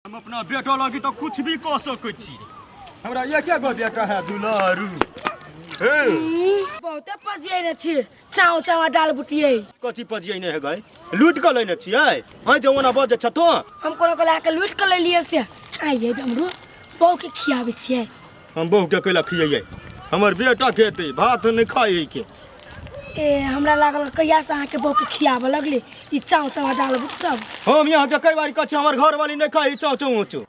हम अपना बेटा लागी तऽ कुछ भी कऽ सकै छी। हमरा एके गो बेटा है दुलारू। हे बहुते पजियने छी चाव चाव डाल बुटियै। कथी पजियने है गए? लूट कऽ लेने छियै। आइ जे ओना बजै छ तो हम कोनो को लाके लूट के ले लिए से आइए डमरू बहू के खियाबै छियै। हम बहू के कैला खियैयै? हमर बेटा खेतै, भात नहि खाइ के। ए हमरा लागल कहिया से अहाँके बहू के खियाबऽ लगले ई चाव चाव डाल बुट सब। हम यहाँ के कई बार कहै छी हमर घर वाली नहि खाइ चाव चाव ऊँचो।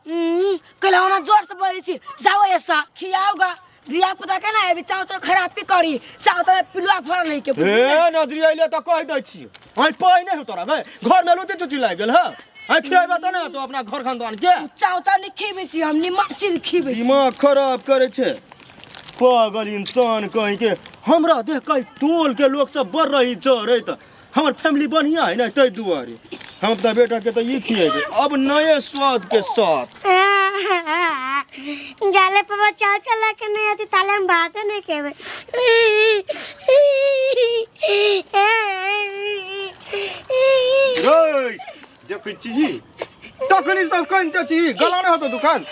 कैला ओना जोर से बजै छी जाओ ऐसा खियाओगा धिया पुता के ना अभी चाव चाव खराबी करी चाव चाव पिलुआ फरल है के बुझली ए ना? नजरी अइले तऽ कहि दै छी। आइ पाइ नहि हो तोरा गए, घर में लूटी चुची लागि गेल हँ। आइ खियाबे तऽ नहि तो अपना घर खानदान के। चाव चाव नहि खिबै छी हम, निमन चीज खिबै छी। दिमाग खराब करै छै पागल इंसान कहीं के। हमरा देख के टोल के लोग सब बढ़ रही जरे तऽ हमर फैमिली बढ़िया है ना, ताहि दुआरे हम अपना बेटा के तऽ ई खिएबै अब नए स्वाद के साथ। जाले पर चाव चला के नहीं आती ताले हम बात नहीं केवे। रे देखै छी तखनी सब कनिते छी गला नहि होतो दुकान।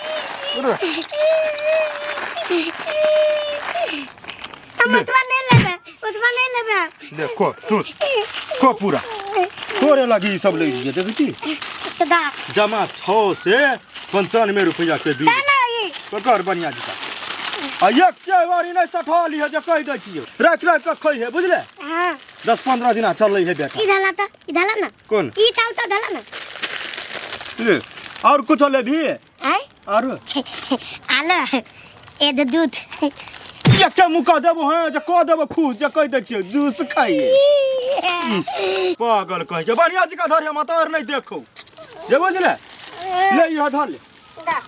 हम उतवा नहीं लेबे, उतवा नहीं लेबे। ले को चूस को पूरा तोरे लगी ई सब ले लिए देखै छी। तो दा जमा 6 से 95 रुपया के बिल। ना ई पकड़ बढ़िया जी आ एक के बारी नहीं सठा लिह जे कहि दै छियौ, राखि राखि कऽ खइहे बुझले। हां 10-15 दिना चलै है बेटा। ई धला त ई धला ना। कोन? ई ताल त धला ना। ले और कुछ ले भी? आय और आलो ए दे दूध। एके मुका देबो हां जे कह देबो खुश जे कहि दै छियौ जूस खाइए। पागल कहि के बढ़िया जी का धर हम तर नहीं देखो जे बुझले। ले इहो धर ले दा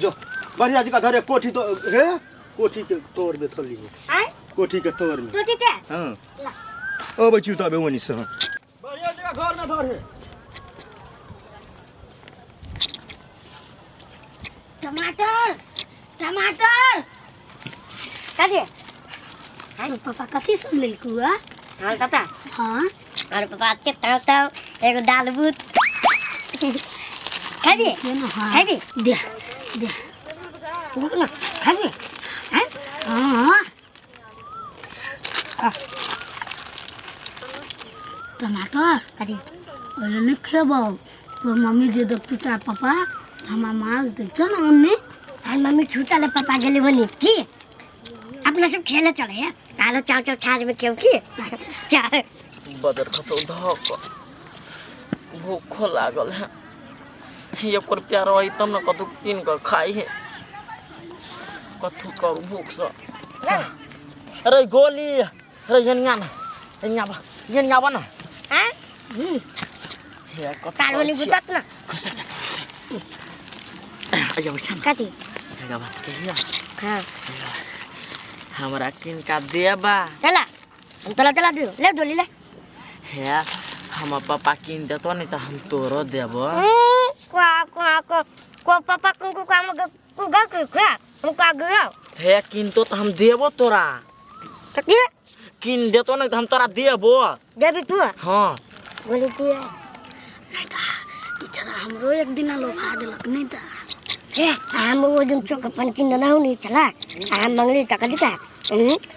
जो बढ़िया जी का धरे कोठी तो हे कोठी के तोड़ में थली है। आय कोठी के तोड़ में। कोठी ते? हां। ला। अबै छी तबे ओनी से। बढ़िया जी का घर में धर है। टमाटर टमाटर कथी? अरे पापा कथी सब लेलकू आ? हां पापा। हां। और पापा के ताव ताव एगो दाल बूट। खाबी? हां। खाबी? दे दे। रुक ना, खाबी? हां? हां। टमाटर कथी? ओले नहीं खेबो तोर मम्मी जे देखतू तार पापा हमरा मार दे। चल ना मम्मी। और मम्मी छूटा ले पापा गेले बनी की अपना सब खेले चले है आलो चाव चाव छाज में खेव की चार बदर खसौ धक भूखो लागल है। एक रुपया रही तब न कतू कीन के खाई है कथू करू भूख से। अरे गोली अरे यनिया ना यनिया बा यनिया बा ना। हां? हे कथू कालवनी करै छियै? गुतत ना। खुश जा। आया बैठा ना। कथी? एगो बात कहिया? हां। हमरा किनका देबा? चला हम तोला चला दियो ले डोली ले। हे हमर पापा किन देतो नहीं तो हम तोरो देबो। को को को को पापा को को काम को गा को का हम का गयो। हे किन तो हम देबो तोरा। कथी? किन देतो नहीं तो हम तोरा देबो। देबी तू? हां। बोली तू। नहीं ता इछरा हमरो एक दिन लोभा देलक नहीं ता। हे हम वो दिन चौक अपन किन देना हो नहीं चला हम मंगली टका दिखा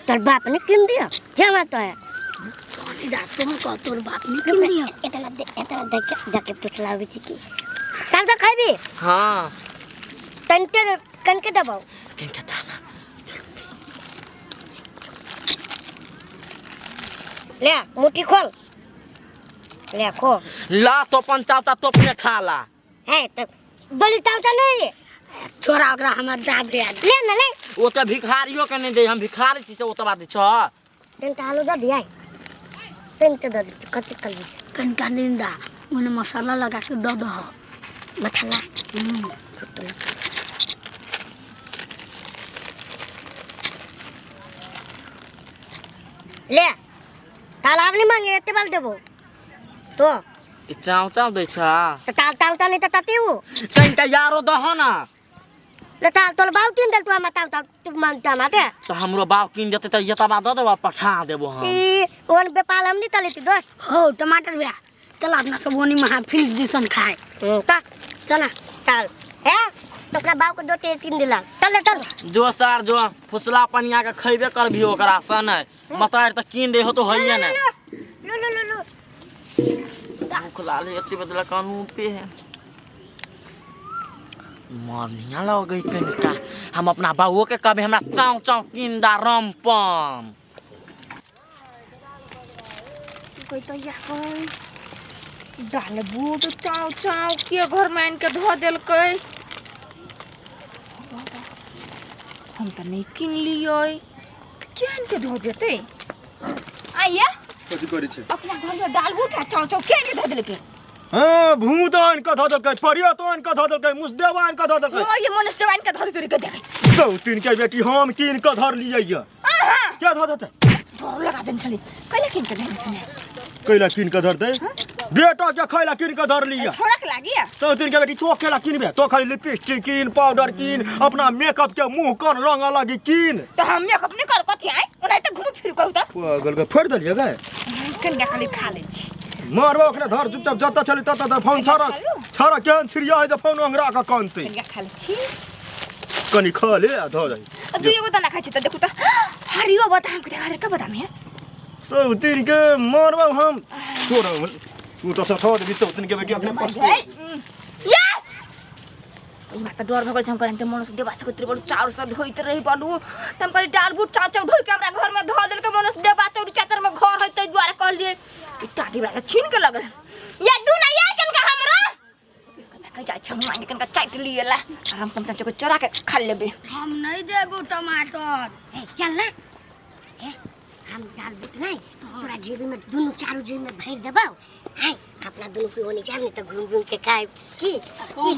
तोर बाप ने किन दिया क्या बात है? तोनी जा तुम को तोर बाप ने किन दिया? इतना दे इतना देख जाके पूछला अभी की तब तो खाबी? हां। तनके कनके दबाओ। किन के दाना ले मुट्ठी खोल ले खो। ला तो अपन चावता तो अपने खा ला। है तो बलि चावता नहीं रे। छोरा ओकरा हमरा दाब दे। ले ना ले। ओ तो भिखारियो के नहीं दे, हम भिखारी छी से ओ तो बात छ। तन त आलू the दिया तन त the they कति कल कनका निंदा ओने मसाला लगा के the दह मसाला। ले तालाब नहीं मांगे एते बाल देबो तो ई चाव चाव दै छ। त ताल ताल त नहीं त तते हो। कनका यारो दह ना। ले ताल तोर बाऊ किन देल तू हम ताल ताल तू मानता माते। तो हमरो बाऊ किन देते त एतबा the देबो पठा देबो हम। ई ओन बेपाल हम नहीं तले दो। हो टमाटर भैया चल अपना सब ओनी महा फील्ड दिसन खाए। ता चला। चल हैं तो अपना बाप को दो तेल किन दिला चल चल जो सार जो फुसला पनिया के खैबे करबी ओकरा से नै मतार त कीन दे हो तो होइए नै लो लो लो लो भूख लागल है, एते बदला कानून पे है मरनिया लग गई कनिका। हम अपना बाबुओ के कहबे हमरा चाव चाव कीन दा रम पम। कोई तो यहाँ डालबू तो चाव चाव के घर में आनि के धो देलकै। हम तो नहीं किन लियै, के आनि के धो देतै? आइया कथी करै छै? अपना घर में डालबू के चाव चाव के आनि के धो देलकै? हाँ, भूत आनि के धो देलकै, परियत आनि के धो देलकै, मुसदेव आनि के धो देलकै। ओ ये मनुष्य आनि के धो देतै के देखे। सौतीन के बेटी हम कीन के धर लियै ये। क्या धो देतै? डर लगा देन छलै, कैला किन के धरने छलै? कैला कीन के धर दे? बेटा के खैला कीन के धर लिया। छोड़ा के लागिया। सौतीन के बेटी तो केला कीनबे, तो खाली लिपस्टिक कीन, पाउडर कीन, अपना मेकअप के मुंह कन रंग अलग कीन। तो हम मेकअप नहीं कर कथी आइ, ओनाहि त घुम फिर कहू त। पागल के फोड़ देलियै गे। कनिका खाली खा लै छी। मारबो ओकरा धर चुपचाप जतऽ चली ततऽ धर फोन छाड़ा छाड़ा केहन छिड़िया है जे फोन अंगरा के कानतै। कनिका खा लै छी। कनि खा ले आ धऽ जाइ। दुई एगो दाना खाइ छी त देखू त हरियो बदाम के हरियर का बदाम है। सौतीन के मारबो हम तोरा तू तो सठो देबी सौतीन के बेटी अपने पास। या ई बात डर भगल छै। हम कहलियै मनुष्य देवा से त्रिबल चाउर सब ढोइत रही बलू त हम कहलियै डाल बूट चाव चाव ढोइ के हमरा घर में धऽ देलकै मनुष्य देवा चौरी चाचर में घर है तै दुआरे कहलियै ई टाटी वाला छीन के लगल। या दू ना या कनका हमरा कह जाइ छै हम कनका चाटि लियै ला आराम कम चको चोरा के खा लेबै। हम नहीं देबो टमाटर। ए चल ना, ए हम डाल बूट नहीं तोरा जेबी में दुनू चारू जेबी में भर देबौ। आय अपना दुनू के ओने जाब नहीं तो घूम घूम के खाए की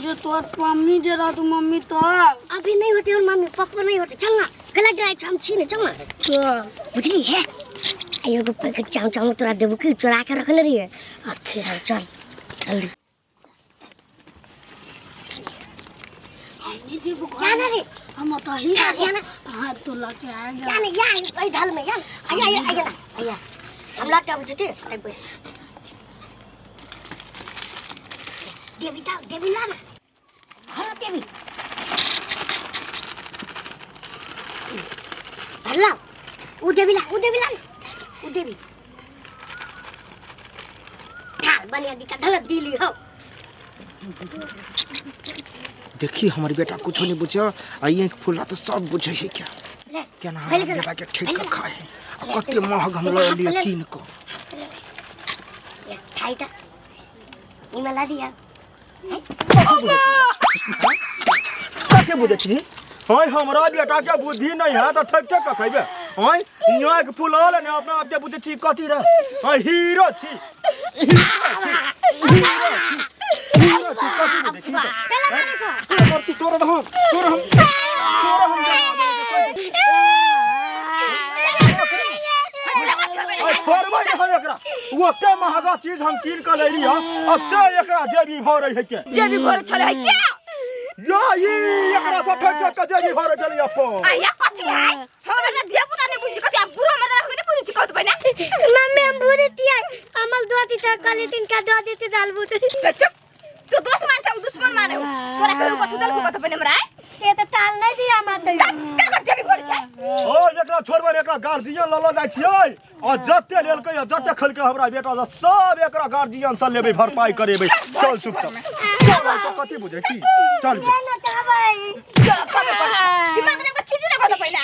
जे तोर मम्मी जे रह तू मम्मी तो अभी नहीं होते और मम्मी पापा नहीं होते। चल ना गला डराई हम छी ने, चल ना चल बुझली है। आयो गो पैकेट चाव चाव तोरा देबो की चोरा के रखने रहिए। अच्छा चल जल्दी जाना रे। हम तो ही जाना। हां तो लके आएगा जाना या आई ढाल में यार। आया आया आया आया हम लाके आबै छी एक बजे। देवी ता देवी ला ना घर देवी भरला उ देवी ला उ देवी ला उ देवी ढाल बनिया दी का ढल दिली हो। देखी हमारे बेटा कुछ नहीं बुझे आ ये फूला तो सब बुझे है। क्या क्या ना हमारे बेटा के ठीक कर खाए है आ कते महग हम ल लिए कीन को खाई ता निमा ला दिया। कते बुझे छी? हाय हमरा बेटा के बुद्धि नहीं है तो ठक ठक के खैबे। हाय यहाँ के फूल आल ने अपना आप के बुझे छी कथी रे? हाय हीरो छी हीरो छी हीरो छी हीरो छी कथी बुझे छी? तोरा छी तोरा हम तोरा हम तोरा हम छोड़बै नहीं हम एकरा। ओते महगा चीज हम कीन के लैली ह आ से एकरा जेबी भरै है के जेबी भरै छलै है क्या? या ई एकरा से ठक ठक के जेबी भरै छलै अपन। आया कथी है हमरा के धिया पुता नहीं बुझी कथी आ बुढ़ा मर्दा नहीं बुझी छी कहत पहिने। मम्मी हम बुढ़ी तिया अमल दो दी त कहली तिनका दो देते दाल बूट। तो चुप तो दोस्त मान छौ दुश्मन माने हो तोरा कहू कथी दल को कहत पहिने हमरा? से त ताल नहीं दिया मात का कर जेबी भरै छै? ओ एकरा छोड़बै एकरा गार्जियन ल ल जाइ छियै आ जते लेलकै आ जते खलकै हमरा बेटा से सब एकरा गार्जियन से लेबै भरपाई करेबै। चल चुपचाप चल तो कथी बुझै छी? चल दिमाग में चीज ना कहत पहिने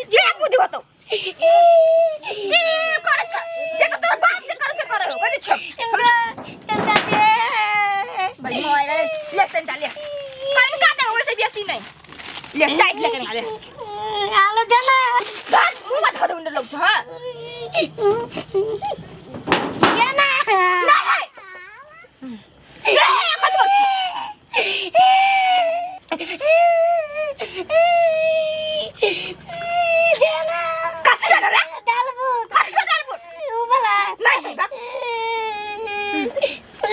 के बुद्धि होतो ई करे छ जे तोर बाप जे करे से करे हो कथी छ? चंदा दे भाई मोबाइल ले चंदा ले कहीं का दे वैसे बेसी नहीं ले चाट ले कहीं ले आलू देना बस मुंह में धो दे उन लोग हां ये ना नहीं ये कथी कर छ? देना कथी जाना रे? दाल बूट कथी का दाल बूट? उ वाला नहीं बाप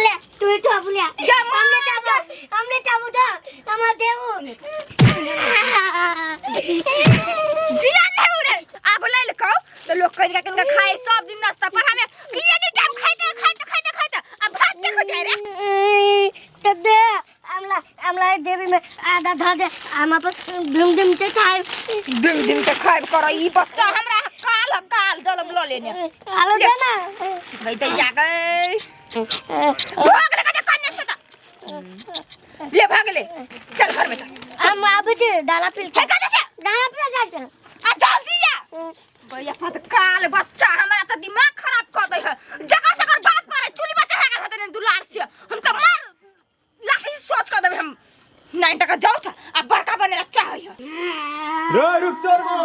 ले तू तो बोलिया जा हमने टाबू हमने टाबू तो हम देबू जिया नहीं रे आ बोले ले कहो तो लोग कनिका कनिका खाए सब दिन नाश्ता पर हमें कि एनी टाइम खाइते खाइते खाइते खाइते आ भात के खो जाए रे। तो दे हमला हमरा देवी में आधा ध दे हम अपन घूम घूम के खाए दिन दिन के खाइब कर ई बच्चा हमरा काल काल जलम ल लेने आलो दे ना गई दैया गई भाग ले कते कन्या छ त ले भाग ले चल घर में चल हम आबे छे डाला पिल हे कते से डाला पिल जा आ जल्दी आ भैया फत काल बच्चा हमरा त दिमाग खराब कर दे है जकर सकर बाप करे चुली बच्चा हेगा धते ने दुलार से हमका मार लाठी से सोच कर देबे हम नाइन टका जाऊ था आ बड़का बनेला चाहै है रे रुक तोर बा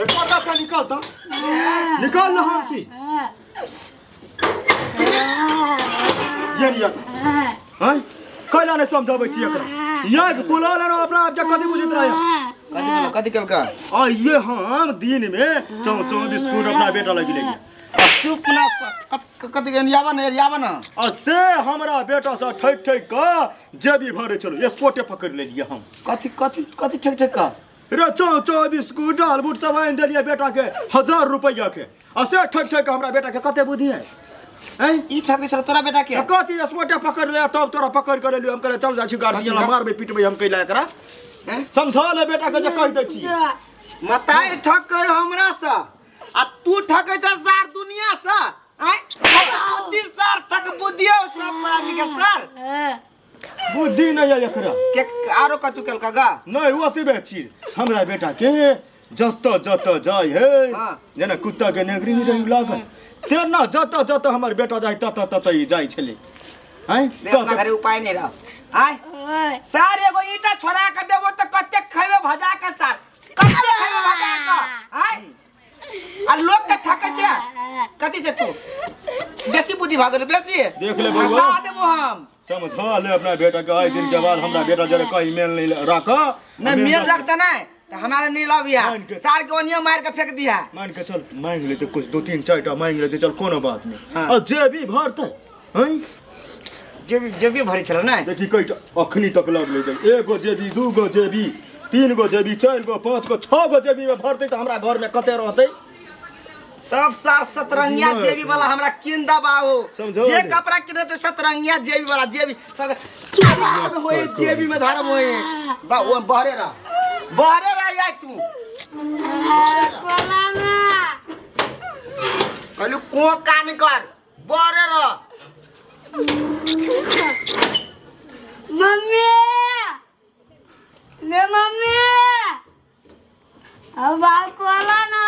एक बच्चा निकाल त निकाल न हम छी ये नहीं आता हैं कैला नहीं समझाबै छी एकरा यहाँ के पुला लेना अपना आप के कथी बुझैत रहे कथी कहलक कथी केलका आ ये हम दिन में चौ चौ बिस्कुट अपना बेटा लगी लेगी चुप ना कथी के यावा ना यावा ना आ से हमरा बेटा से ठक ठक के जेबी भरे चलो ये स्पोटे पकड़ लेलिए हम कथी कथी कथी ठेक ठेक का रे चौ चौ बिस्कुट दाल बूट सब आनि देलिए बेटा के 1000 रुपया के आ से ठक ठक के हमरा बेटा के कते बुद्धि है हैं ई ठकै छल तोरा बेटा के कथी स्पोटे पकड़ ले तब तोरा पकड़ के लेलियो हम कहले चल जाइ छी गार्जियन ला मारबै पिटबै हम कैला एकरा समझा ले बेटा के जे कहि दै छी मताई ठकै हमरा से आ तू ठकै छ सार दुनिया से आय ठक बुद्धि सर ठक बुद्धि हो सब प्राणी के सर बुद्धि नहीं है एकरा के आरो कथू केलका गा नहीं वो अतबे चीज हमरा बेटा के जत जत जाय है हाँ। जेना कुत्ता के नेगरी नहीं रही लागल तेना जत जत हमर बेटा जाय तत तत ई जाय छलै हैं ले अपना घरे उपाय नहीं रह आय सार एगो ईटा छोड़ा के देबो त कते खैबे भजा के सार कते खैबे भजा के आय आ लोग के ठकै छै कथी छै तू बेसी बुद्धि भागल बेसी देख ले बउआ। फंसा देबो हम समझा ले अपना बेटा के आइ दिन के बाद हमरा बेटा जरे कहीं मेल नहीं रख नहीं मेल रखता नहीं तो हमारा नहीं लव मान के- सार के ओनिया मार के फेंक दिया मान के चल मांग लेते कुछ दो तीन चार टा मांग लेते चल कोनो बात नहीं हाँ। और जे भी भरते हैं जेबी जेबी भरी छल ना देखी कई अखनी तक लग ले एगो जेबी दू गो जेबी तीन गो जेबी चारि गो पाँच गो छह गो जेबी में भरते तऽ हमरा घर में कते रहते सब सार सतरंगिया जेबी वाला हमरा किन दबाओ समझो जे ने। कपड़ा किने ते सतरंगिया जेबी वाला जेबी सब चुप होए जेबी में धारम होए बा ओ बहरे रह बहरे रह यार तू कहलू को कान कर बहरे रह मम्मी ने मम्मी अब बाल खोला ना।